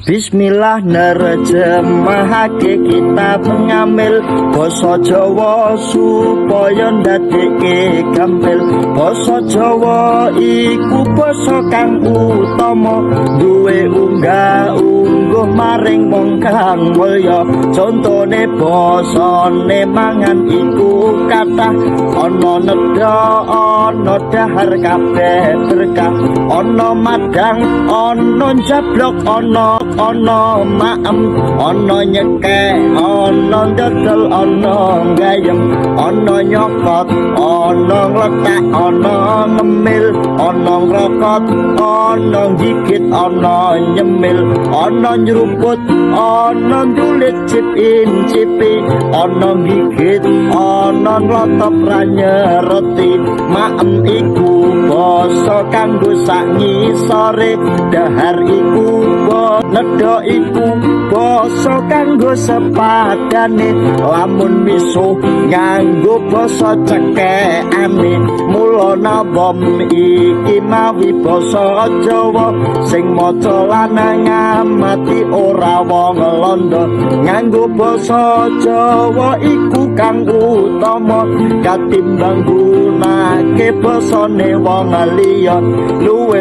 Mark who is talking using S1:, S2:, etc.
S1: Bismillah nerjemahake kitab ngamil basa Jawa supaya ndadekke gampil. Basa Jawa iku basa kang utama, duwe unggah ungguh maring wong kang mulya. Contone basane mangan iku kathah, ana nedha, ana dahar, kabeh berkah, ana madang, ana njablok, ana ana maem, ana nyekek, ana ndedel, ana gayem, ana nyokot, ana ngletak, ana ngemil, ana ngrokot, ana gigit, ana nyemil, ana nyruput, ana ndulit, cip incipi, ana gigit, ana nglotop ra nyereti. Maem iku basa kanggo sak ngisore, dahar iku nedha iku basa kanggo sepadane, lamun misuh nganggo basa cekekane. Mula nabom iki mawi basa Jawa, sing maca lanang ngamati, ora wong londo. Nganggo basa Jawa iku kang utama katimbang gunake basane wong liya luwe.